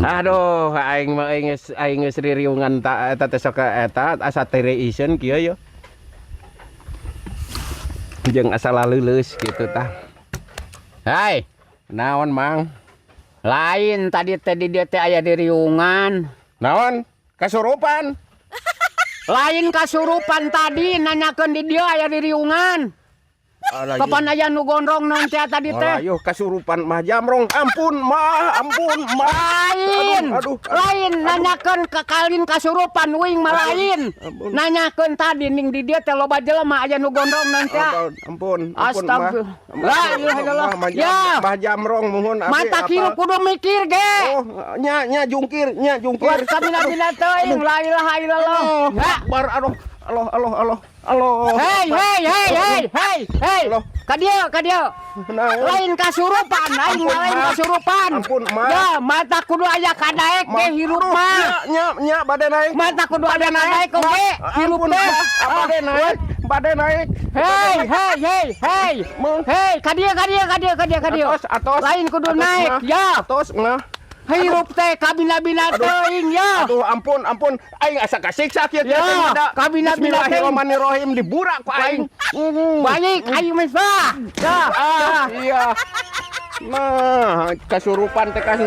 Aduh, aing mah aing geus ririungan ta eta teh sok eta asa tere iseun kieu yo. Jeung asa laleuleus gitu tah. Hai, Naon, Mang? Lain tadi teh di dieu teh aya di riungan. Naon? Kasurupan. Lain kasurupan, tadi nanyakeun di dieu aya di riungan. Alah, Kapan aya nu gondrong naon teh tadi teh? Ayo kasurupan mah jamrong. Ampun, mah, ampun, mah. Lain. Aduh, aduh, aduh. Lain nanyakeun ke kalin kasurupan uing mah lain. Ampun. Nanyakeun tadi ning di dieu teh loba jelema aya nu gondrong naon teh. Ampun, ampun, ampun, Astagfirullah. mah. La ilaha illallah. Mah, mah, Ya. Mah jamrong muhun abi Mata apa? kieu kudu mikir ge. Oh, nya nya jungkir, nya jungkir. Buat kami bina teuing, la ilaha illallah. Allah, Ya. Akbar, aduh, Allah, Allah, Allah, Allah. Hei, hei, hei, hei, hei, hei. Allah. Ka dieu, ka dieu. Naon? Lain kasurupan, aing Ampun, lain Ma. kasurupan. Ampun, Ma. Ya, mata kudu aya kadaek ge hirup Aduh, mah. Nya, nya, nya, bade naik. Mata kudu ada kadaek oge hirup Ampun, teh. Ma. Bade naik, bade naik. Hei, hei, hei, hei. Ma. Hei, ka dieu, ka dieu, ka dieu, ka dieu, ka dieu. Atos, atos. Lain kudu Atos, naik, Ma. ya. Atos, mah. Hirup teh kabina-bina Aduh. teuing ya. Aduh, ampun, ampun. Aing asa kasiksa kieu Ya, teh kabina-bina teuing. Bismillahirrahmanirrahim, diburak ku aing. Baik, ayo Misbah. Ya, Ah, iya. Nah, kasurupan teh kan.